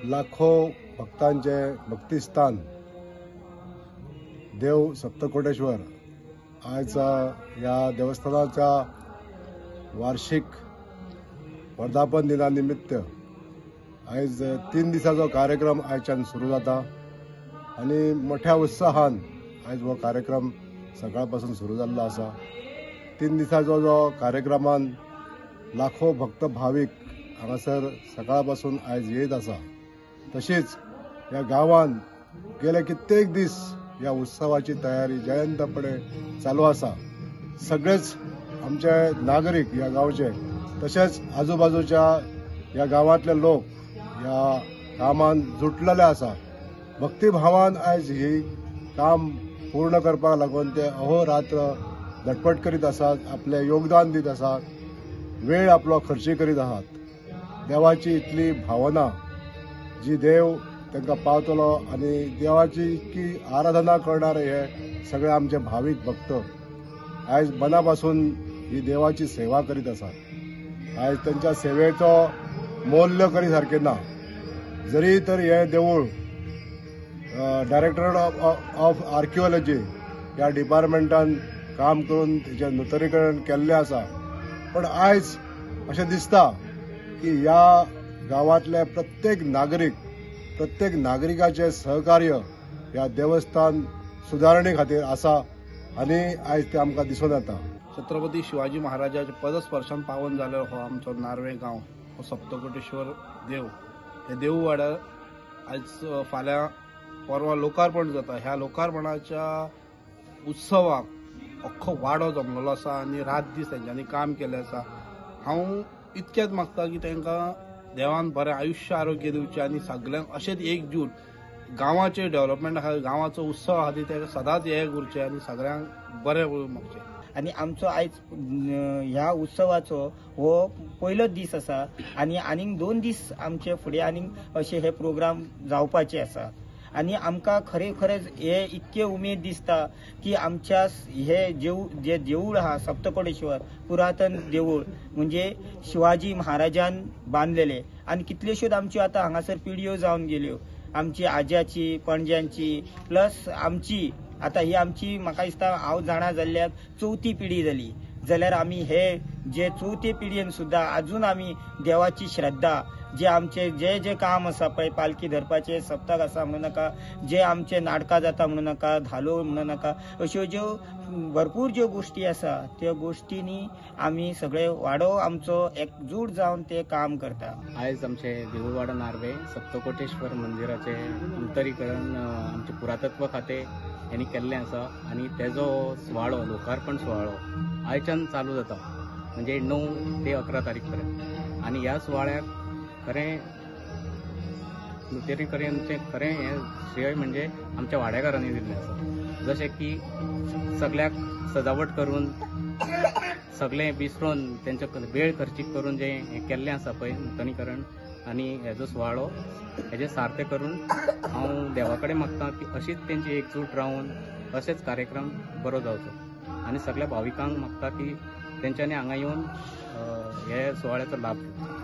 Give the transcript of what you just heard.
लाखो भक्तांचे भक्तिस्थान देव सप्तकोटेश्वर आज ह्या देवस्थानाच्या वार्षिक वर्धापन दिना निमित्त आयज 3 दिसाचो कार्यक्रम आयच्यान सुरू जाता आनी मोठ्या उत्साहान आयज हो कार्यक्रम सकाळपासून सुरू जाल्लो आसा। 3 दिसाचो जो कार्यक्रमान लाखो भक्त भाविक हांगासर सकाळपासून आयज येत आसा। तशीच ह्या गांवान गेले कित्येक दीस ह्या उत्सवाची तयारी जयंतपणे चालू आसा। सगळेच आमचे नागरीक ह्या गांवचे तशेंच आजूबाजूच्या ह्या गांवांतले लोक ह्या कामान जुटलेले आसा। भक्तिभावान आयज ही काम पूर्ण करपाक लागून ते अहोरात्र धटपट करीत आसात, आपलें योगदान दीत आसात, वेळ आपलो खर्ची करीत आहात। देवाची इतली भावना जी देव तांकां पावतलो आनी देवाची इतकी आराधना करणारे हे सगळे आमचे भावीक भक्त आयज मना पासून ही देवाची सेवा करीत आसात। आयज तांच्या सेवेचो मोल्य करी सारकें ना। जरी तर हें देवूळ डायरेक्टरेट ऑफ आर्किओलॉजी ह्या डिपार्टमेंटान काम करून तेचें नुतनीकरण केल्लें आसा, पण आयज अशें दिसता की ह्या गांवांतले प्रत्येक नागरीक प्रत्येक नागरिकाचें सहकार्य ह्या देवस्थान सुदारणे खातीर आसा आनी आयज तें आमकां दिसून येता। छत्रपती शिवाजी महाराजाच्या पदस्पर्शान पावन जाल्लो हो आमचो नार्वे गांव, हो सप्तकोटेश्वर देव। हे देव वाड्यार आयज फाल्यां परवां लोकार्पण जाता। ह्या लोकार्पणाच्या उत्सवाक अख्खो वाडो जमलेलो आसा आनी रात दीस तेंच्यांनी काम केल्लें आसा। हांव इतकेंच मागता की तांकां देवान बरें आयुश्य आरोग्य दिवचें आनी सगल्यांक अशेंच एकजूट गांवाचे डेव्हलपमेंटा खातीर, गांवाचो उत्सवा खातीर तांकां सदांच एक उरचें आनी सगळ्यांक बरें मागचें। आनी आमचो आयज ह्या उत्सवाचो हो पयलोच दीस आसा आनी आनीक 2 दीस आमचे फुडें आनीक अशे हे प्रोग्राम जावपाचे आसा। आनी आमकां खरें खरेंच हे इतके उमेद दिसता की आमच्या हे जे देवूळ आहा सप्तकोटेश्वर पुरातन देवूळ म्हणजे शिवाजी महाराजान बांदलेले आनी कितल्योश्योच आमच्यो आतां हांगासर पिढयो जावन गेल्यो, आमची आज्याची पणज्यांची प्लस आमची आतां ही आमची म्हाका दिसता हांव जाणा जाल्ल्याक 4थी पिढी जाली जाल्यार आमी हे जे 4थे पिढयेन सुद्दां आजून आमी देवाची श्रद्धा जे आमचे जे जे काम आसा पळय पालखी धरपाचे सप्तक आसा म्हणू नाका, जे आमचे नाटकां जाता म्हणू नाका, धालो म्हणू नाका, अश्यो ज्यो भरपूर ज्यो गोश्टी आसा त्या गोश्टींनी आमी सगळे वाडो आमचो एकजूट जावन ते काम करता। आयज आमचे देऊळवाडो नार्वे सप्तकोटेश्वर मंदिराचे नुतनीकरण आमचे पुरातत्व खातें यांनी केल्लें आसा आनी तेजो सुवाळो, लोकार्पण सुवाळो आयच्यान चालू जाता, म्हणजे 9 ते 11 तारीख पर्यंत। आनी ह्या सुवाळ्याक खरें नुतनीकरणाचें खरें हें श्रेय म्हणजे आमच्या वाड्याकारांनी दिल्लें आसा। जशें की सगळ्याक सजावट करून सगळें विसरून तेंचे वेळ खर्चीक करून जें हें केल्लें आसा पळय नुतनीकरण आनी हेजो सुवाळो हेजें सार्थ करून हांव देवा कडेन मागता की अशीच तेंची एकजूट रावन अशेंच कार्यक्रम बरो जावचो आनी सगळ्या भाविकांक मागता की तेंच्यांनी हांगा येवन हे सुवाळ्याचो लाभ घेवचो।